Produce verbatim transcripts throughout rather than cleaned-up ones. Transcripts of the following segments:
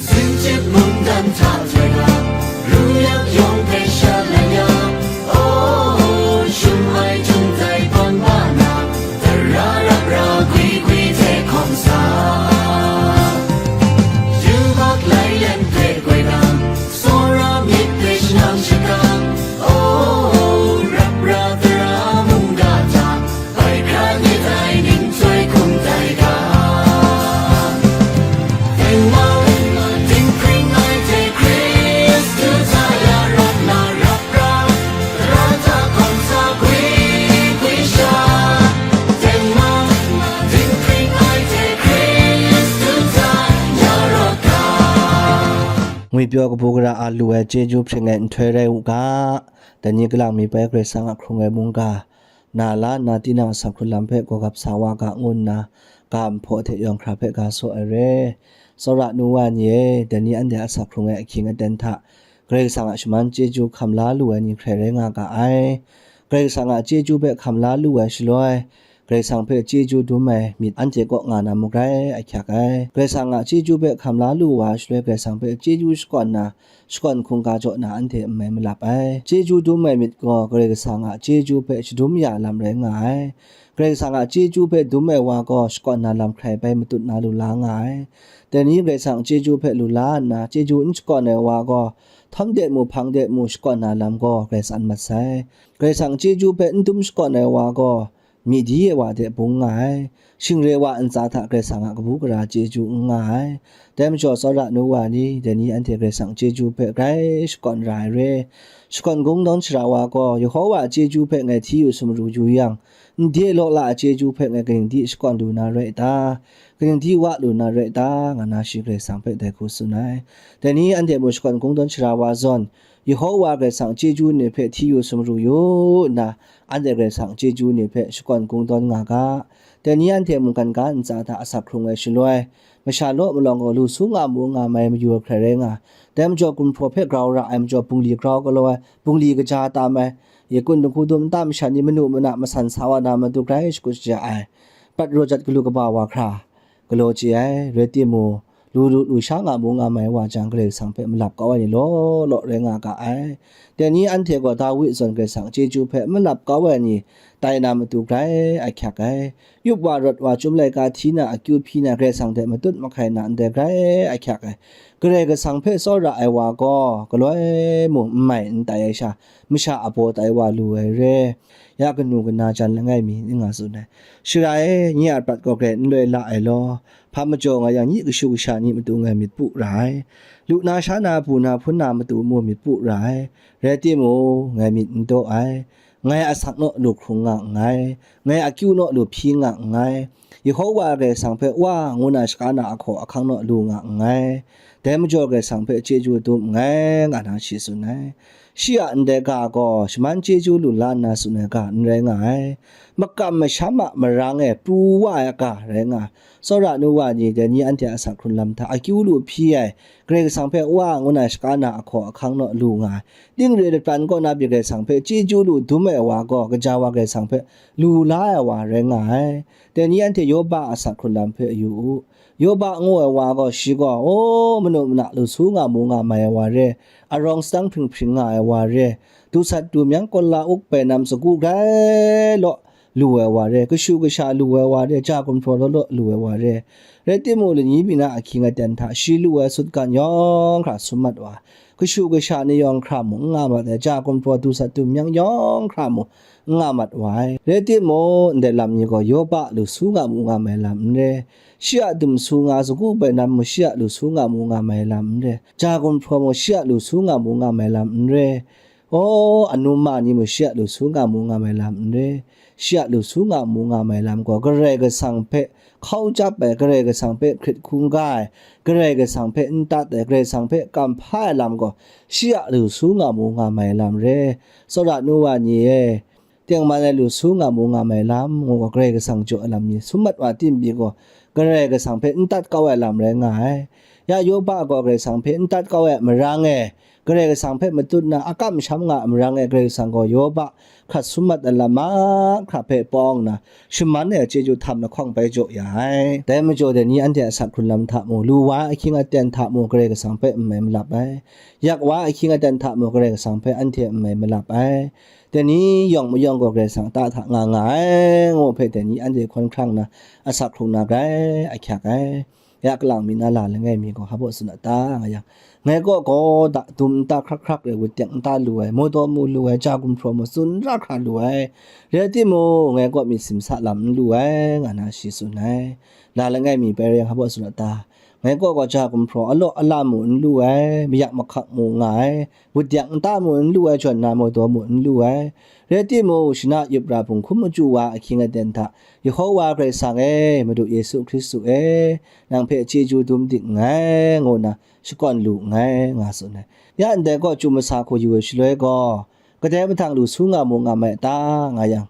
Sinchip mungdan hta jai na, ru yang yawng hpe sha lai ya, oh, shum ai jung dai tawn wa na, tara rap ra gwi gwi hte hkawm sa. Yubak lai len hpe goi na, tsawra myit hpe shanang shakang, oh, rap ra tara mungga hta, bai hkra ni tai ning chyoi hkum tai ga. Tengmau, dinghpring ai hte Hkristu hta ya rawt na rap ra, tara hta hkawm sa gwi gwi sha. Tengmau, dinghpring ai hte Hkristu hta ya rawt ga. Ngwipyaw kabu gara a lu ai chyeju hpring ai nhtoi rai u ga, dai ni kalang mi bai Karai Kasang a hkrung ai mungga, na la nna tinang a asak hkrun lam hpe gawgap sa wa ga, ngu nna ga nhpaw hte yawng hkra hpe ga saw ai re. Tsawra nu wa ni e, dai ni anhte a asak hkrung ai ahkying aten hta, Karai Kasang a shaman chyeju hkam la lu ai ni hkrai rai nga ga ai. Karai Kasang a chyeju hpe hkam la lu ai shaloi, Karai Kasang hpe chyeju dum ai myit anhte kaw nga na mung rai ahkyak ai. Karai Kasang a chyeju hpe hkam la lu wa shaloi, Karai Kasang hpe chyeju shakawn na, shakawn hkungga jaw na anhte n mai malap ai. Chyeju dum ai myit gaw Karai Kasang a chyeju hpe shadum ya lam rai nga ai. Karai Kasang a chyeju hpe dum ai wa gaw shakawn na lam hkrai bai matut na lu la nga ai. Dai ni Karai Kasang chyeju hpe lu la nna, chyeju n shakawn ai wa gaw, htawm de mu, hpang de mu, shakawn na lam gaw Karai Kasang mat sai. Karai Kasang chyeju hpe n dum shakawn ai wa gaw, myi di ai wa de bung nga ai. Shing re wa ntsa hta Karai Kasang a kabu gara chyeju n nga ai. Dai majaw, tsawra nu wa ni, dai ni anhte Karai Kasang chyeju hpe grai shakawn ra ai re. Shakawn kungdawn shara wa gaw, Yehowa a chyeju hpe ngai hti yu sumru yu yang, ndai law la ai chyeju hpe ngai kaning di shakawn lu na rai ta? Kaning di wa lu na rai ta? Nga na shi Karai Kasang hpe dai hku tsun ai. Dai ni anhte mung shakawn kungdawn shara wa zawn, Yehowa Karai Kasang chyeju ni hpe hti yu sumru yu nna, anhte Karai Kasang chyeju ni hpe shakawn kungdawn nga ga. Dai ni anhte mungkan ga ntsa hta asak hkrung ai shaloi, masha law malawng gaw lu su nga mu nga mai mayu ai hkrai rai nga. Dai majaw, gumhpraw hpe grau ra ai majaw, bungli grau galaw ai, bungli kaja tam ai, yakun dinghku dum nta masha ni manu mana masan sa wa na matu grai shakut shaja ai, pat raw jat galu kaba wa hkra galaw chye ai, rai timung, lu lu lu sha nga mu nga mai wa jang, Karai Kasang hpe malap kau ai ni law law rai nga ga ai. Dai ni anhte gaw Dawi zawn Karai Kasang chyeju hpe malap kau ai ni tai na matu grai ahkyak ai. Yup wa rawt wa, chyum laika hti na, akyu hpyi na, Karai Kasang hte matut mahkai na ndai grai ahkyak ai. Karai Kasang hpe tsawra ai wa gaw galoi mung n mai n tai ai sha, masha a baw tai wa lu ai re. Ya kanu kana jan langai mi n nga tsun ai. Shara e, nye a prat gaw grai n loi la ai law, hpa majaw nga yang, nye kashu kasha ni matu ngai myit pu ra ai. Lu na sha na, bu na hpun na matu mung myit pu ra ai. Rai timung, ngai myit n daw ai. Ngai asak naw lu hkrung nga nngai. Ngai akyu naw lu hpyi nga nngai. Yehowa Karai Kasang hpe Wa ngu na shaka na ahkaw ahkang naw lu nga nngai. Dai majaw Karai Kasang hpe chyeju dum nngai, nga na shi tsun ai. Shi a ndai ga gaw shaman chyeju lu la nna tsun ai ga n rai nga ai. Makam masham a marang e pru wa ai ga rai nga ai. Tsawra nu wa ni, dai ni anhte a asak hkrun lam hta akyu lu hpyi ai, Karai Kasang hpe Wa ngu na shaka na ahkaw ahkang naw lu nga ai. Ning re lapran kaw na pyi Karai Kasang hpe chyeju lu dum ai wa gaw, kaja wa Karai Kasang hpe lu la ai wa rai nga ai. Dai ni anhte Yoba a asak hkrun lam hpe yu u. Yoba ngu ai wa gaw, shi gaw, o, manu mana lu su nga mu nga mai ai wa re, arawng sadang hpring hpring nga ai wa re, du sat du myang, kaw la uk bai nam, sagu grai law lu ai wa re, kashu kasha lu ai wa re, ja gumhpraw law law lu ai wa re, rai timung, lani mi na ahkying aten hta shi lu ai sutgan yawng hkra sum mat wa ai. Kashu kasha ni yawng hkra mung n nga mat ai, ja gumhpraw, du sat du myang yawng hkra mung n nga mat wa ai. Rai timung, ndai lam ni gaw Yoba lu su nga mu nga mai lam n re. Shi a dum su nga, sagu bai nam mung shi a lu su nga mu nga mai lam n re. Ja gumhpraw mung shi a lu su nga mu nga mai lam n re. O, anuma ni mung shi a lu su nga mu nga mai lam n re. Shi a lu su nga mu nga mai lam gaw, Karai Kasang hpe hkau chyap ai, Karai Kasang hpe hkrit hkungga ai, Karai Kasang hpe n tat ai, Karai Kasang hpe kamhpa ai lam gaw, shi a lu su nga mu nga mai lam re. Tsawra nu wa ni e, tengman ai lu su nga mu nga mai lam, ngu gaw, Karai Kasang jaw ai lam ni sum mat wa tim pyi gaw, Karai Kasang hpe n tat kau ai lam rai nga ai. Ya Yoba gaw Karai Kasang hpe n tat kau ai marang e, Karai Kasang hpe matut na akam sham nga ai marang e, Karai Kasang gaw Yoba hkrat sum mat ai lam mahkra hpe pawng nna, shaman ai chyeju htam lahkawng bai jaw ya ai. Dai majaw, dai ni anhte a asak hkrun lam hta mung, lu wa ai ahkying aten hta mung, Karai Kasang hpe n mai malap ai. Yak wa ai ahkying aten hta mung, Karai Kasang hpe anhte n mai malap ai. Dai ni yawng mayawng gaw Karai Kasang a ta hta nga nga ai, ngu hpe dai ni anhte hkawn hkrang nna asak hkrung na grai ahkyak ai. Ya kalang mi na la langai mi gaw hpa baw tsun a ta, nga yang, ngai kaw gaw da dum nta hkrak hkrak rai, wut dek nta lu ai, mawdaw mu lu ai, ja gumhpraw mu tsun ra hkra lu ai, rai timung, ngai kaw myit simsa lam n lu ai, nga na shi tsun ai. La langai mi bai rai yang hpa baw tsun a ta, ngai kaw gaw ja gumhpraw alaw ala mu n lu ai, mayak mahkak mu nga ai, wut dek nta mu n lu ai, jawn na mawdaw mu n lu ai, rai timung, shana yup ra hpung hkum machyu wa ahkying aten hta, Yehowa Karai Kasang e, Madu Yesu Hkristu e, nang hpe chyeju dum dik nngai, ngu nna shakawn lu nngai, nga tsun ai. Ya ndai kaw chyu masa hku yu ai shaloi gaw, kadai mahtang lu su nga mu nga mai ta, nga yang,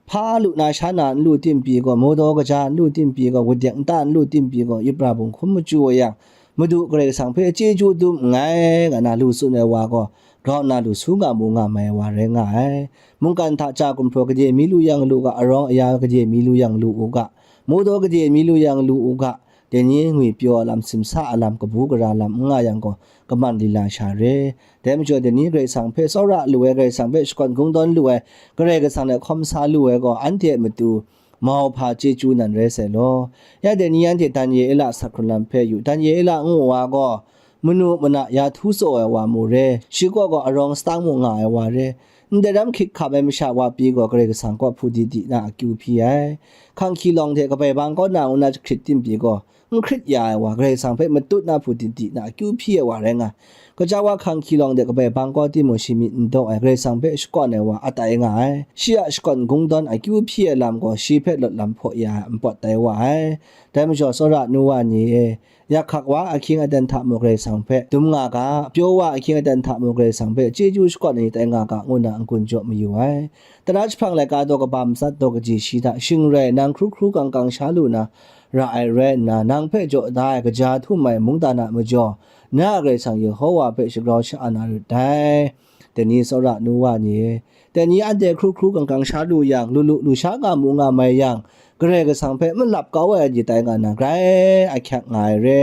hpa lu na sha na n lu tim pyi gaw, mawdaw kaja n lu tim pyi gaw, wut dek nta n lu tim pyi gaw, yup ra hpung hkum machyu ai yang, Madu Karai Kasang hpe chyeju dum nngai, nga na lu tsun ai wa gaw, grau nna lu su nga mu nga mai ai wa rai nga ai. Mungkan hta ja gumhpraw gade mi lu yang lu ga, arawng aya gade mi lu yang lu u ga, mawdaw gade mi lu yang lu u ga, dai ni ngwi pyaw a lam, simsa a lam, kabu gara lam n nga yang gaw, kaman lila sha re. Dai majaw, dai ni Karai Kasang hpe tsawra lu ai, Karai Kasang hpe shakawn kungdawn lu ai, Karai Kasang hte hkawm sa lu ai gaw, anhte a matu mauhpa chyeju nan rai sai law. Ya dai ni anhte Daniela asak hkrun lam hpe yu, Daniela ngu wa gaw, manu mana ya htu tsaw ai wa mu re, shi kaw gaw arawng satang mu nga ai wa re, ndai ram hkrit hkam ai masha wa pyi gaw Karai Kasang kaw hpu di di na akyu hpyi ai, hkang hkyi lawng hte kabai bang kaw na ngu na jahkrit tim pyi gaw, n hkrit ya ai wa, Karai Kasang hpe matut na hpu di di na akyu hpyi ai wa rai nga ai. Gaja wa hkang hkyi lawng de kabai bang kaw timung shi myit n daw ai, Karai Kasang hpe shakawn ai wa atai nga ai. Shi a shakawn kungdawn akyu hpyi ai lam gaw shi hpe lawt lam hpaw ya ai, npawt tai wa ai. Dai majaw, tsawra nu wa ni e, yak hkak wa ahkying aten hta mung Karai Kasang hpe dum nga ga, pyaw wa ahkying aten hta mung Karai Kasang hpe chyeju shakawn ai ni tai nga ga, ngu na n-gun jaw mayu ai. Tara jahprang laika daw kaba matsat daw kaji shi hta shing rai nang hkru hkru kang kang sha lu na, ra ai rai nna, nang hpe jaw da ai, kaja htum ai mungdan a majaw, na a Karai Kasang Yehowa hpe shagrau sha-a na rit dai. Dai ni tsawra nu wa ni e, dai ni anhte hkru hkru kang kang sha lu yang, lu lu lu sha nga mu nga mai yang, Karai Kasang hpe malap kau ai ni tai nga na grai ahkyak nga ai re.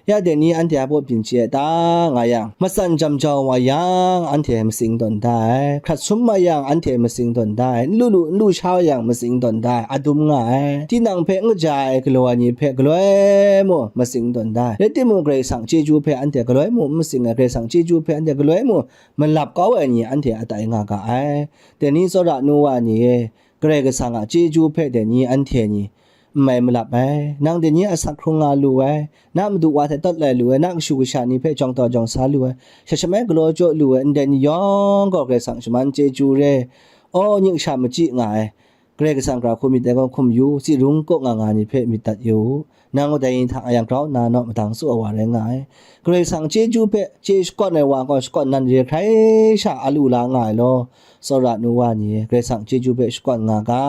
Ya dai ni anhte a baw byin chye ai ta, nga yang, matsan jam jau wa yang, anhte matsing tawn da ai, hkrat sum wa yang, anhte matsing tawn da ai, n lu lu n lu sha wa yang, matsing tawn da ai, a dum nga ai, tinang hpe n kaja ai galaw ai ni hpe galoi mung matsing tawn da ai, rai timung, Karai Kasang chyeju hpe anhte galoi mung n matsing ai, Karai Kasang chyeju hpe anhte galoi mung malap kau ai ni anhte atai nga ga ai. Dai ni tsawra nu wa ni e, Karai Kasang a chyeju hpe dai ni anhte ni n mai malap ai. Nang dai ni asak hkrung nga lu ai, na madu wa hte tawt lai lu ai, na kashu kasha ni hpe jawng taw jawng sa lu ai, sha shamai galaw jaw lu ai, ndai ni yawng gaw Karai Kasang shaman chyeju re, aw, nyik sha machyi nga ai, Karai Kasang hkra hku myit dai gaw hkum yu, tsi rung kaw nga nga ni hpe myit dat yu u. Nang gaw dai ni hta a yang grau nna naw madang tsu ai wa rai nga ai. Karai Kasang chyeju hpe chye shakawn ai wa gaw shakawn nan re hkrai sha a lu la nga ai law, tsawra nu wa ni e, Karai Kasang chyeju hpe shakawn nga ga.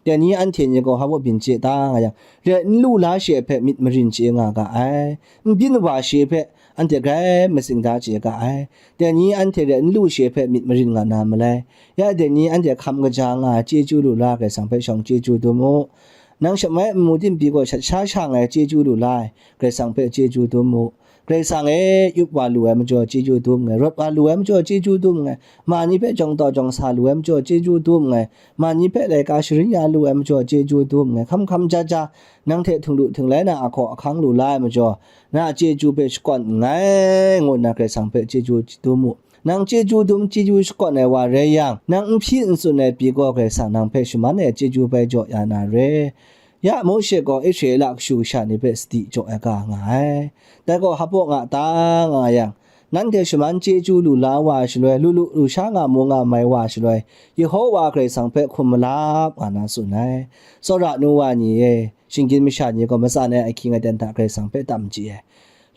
Dai ni anhte ni gaw hpa baw byin chye ta nga yang, re n lu la shi hpe myit marin chye nga ga ai, n byin wa shi hpe anhte grai matsing da chye ga ai. Dai ni anhte re n lu shi hpe myit marin nga na malai. Ya dai ni anhte hkam kaja nga ai chyeju lu la ai Karai Kasang hpe shawng chyeju dum u. Nang shamai amu tim pyi gaw shat sha sha nga ai chyeju lu la ai Karai Kasang hpe chyeju dum u. Karai Kasang e, yup wa lu ai majaw chyeju dum nngai, rawt wa lu ai majaw chyeju dum nngai, ma ni hpe jawng taw jawng sa lu ai majaw chyeju dum nngai, ma ni hpe laika sharin ya lu ai majaw chyeju dum nngai, hkam hkam ja ja, nang hte htinglu htinglai na ahkaw ahkang lu la ai majaw, na a chyeju hpe shakawn nngai, ngu nna Karai Kasang hpe chyeju dum u. Nang chyeju dum, chyeju shakawn ai wa rai yang, nang n hpyi n tsun ai pyi gaw Karai Kasang nang hpe shaman ai chyeju bai jaw ya na re. Ya Mawshe gaw Israela kashu kasha ni hpe sadi jaw ai ga nga ai. Dai gaw hpa baw nga ta nga yang, nanhte shaman chyeju lu la wa ai shaloi, lu lu lu sha nga mu nga mai wa ai shaloi, Yehowa Karai Kasang hpe hkum malap nga na tsun ai. Tsawra nu wa ni e, shinggyim masha ni gaw matsan ai ahkying aten hta Karai Kasang hpe tam chye ai.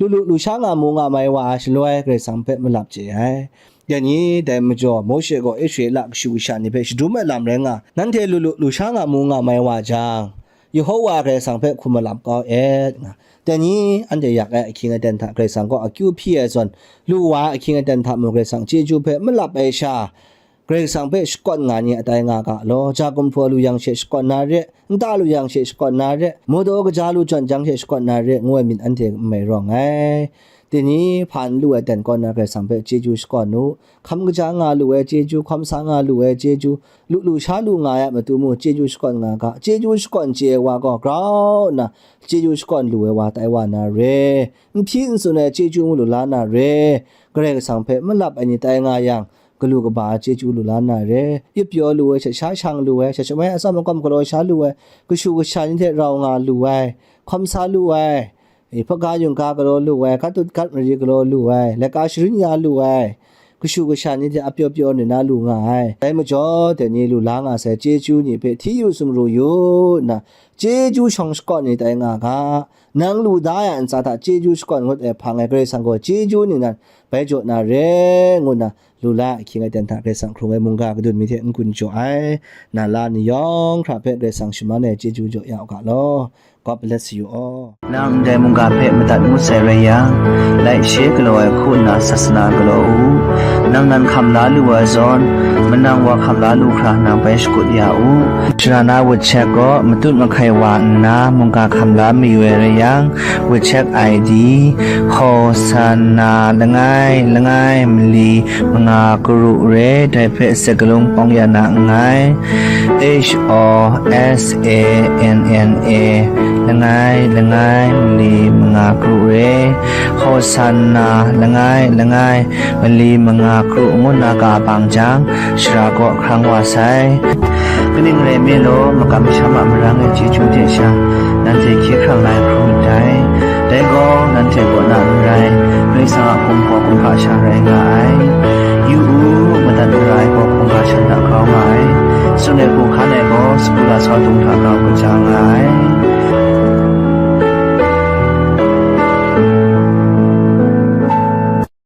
Lu lu lu sha nga mu nga mai wa ai shaloi Karai Kasang hpe malap chye ai. Dai ni, dai majaw, Mawshe gaw Israela kashu kasha ni hpe shadum ai lam rai nga, nanhte lu lu lu sha nga mu nga mai wa jang, Yehowa Karai Kasang hpe hkum malap kau et nga. Dai ni anhte yak ai ahkying aten hta Karai Kasang kaw akyu hpyi ai zawn, lu wa ai ahkying aten hta mung Karai Kasang chyeju hpe malap ai sha, Karai Kasang hpe shakawn nga ni a tai nga ga law, ja gumhpraw lu yang she shakawn na re, nta lu yang she shakawn na re, mawdaw kaja lu jawn jang she shakawn na re, ngu ai myit anhte n mai rawng ai. Dai ni hpa n lu ai aten kaw na Karai Kasang hpe chyeju shakawn u. Hkam kaja nga lu ai chyeju, hkawm sa nga lu ai chyeju, lu lu sha lu nga ai a matu mung chyeju shakawn nga ga, chyeju shakawn chye ai wa gaw grau nna chyeju shakawn lu ai wa tai wa na re, n hpyi n tsun ai chyeju mung lu la na re, Karai Kasang hpe malap ai ni tai nga yang, galu kaba ai chyeju lu la na re, yup pyaw lu ai, shat sha shang lu ai, shat shamai atsawm akawm galaw sha lu ai, kashu kasha ni hte rau nga lu ai, hkawm sa lu ai, e, hpaga yungga galaw lu ai, gat tut gat mari galaw lu ai, laika sharin ya lu ai, kashu kasha ni hte apyaw pyaw nna lu nga ai. Dai majaw, dai ni lu la nga sai chyeju ni hpe hti yu sumru yu nna, chyeju shawng shakawn ni tai nga ga, nang lu da ai a ntsa hta chyeju shakawn ngut ai hpang ai Karai Kasang gaw chyeju ningnan bai jaw na re, ngu nna lu la ai ahkying aten hta Karai Kasang hkrung ai mungga kadun mi hte n-gun jaw ai, na la ni yawng hkra hpe Karai Kasang shaman ai chyeju jaw ya u ga law. God bless you all. Nang ndai mungga hpe madat ngut sai rai yang, laishe galaw ai hku nna sasana galaw u. Nang nan hkam la lu ai zawn, manang wa hkam la lu hkra nang bai shakut ya u. Sharana WeChat gaw matut mahkai wa nna mungga hkam la mayu ai rai yang, WeChat I D, Hosanna langai langai mali manga karu re, dai hpe sakalung pawng ya na nngai. H O S A N N A, langai langai mali manga karu re, Hosanna langai langai mali manga karu ngu nna ka bang jang, shara kaw hkrang wa sai. Kaning rai nme law, makam masham a marang e chyeju hte sha, nanhte hkye hkrang la ai hkrum ndai. Dai gaw, nanhte kaw na n rai, Karai Kasang a hkum gaw kumhpa sha rai nga ai. Yu u, madat mara ai gaw hkungga shan hta grau nga ai. Tsun ai hku hkan ai gaw, sagu lasau dung hta grau kaja nga ai.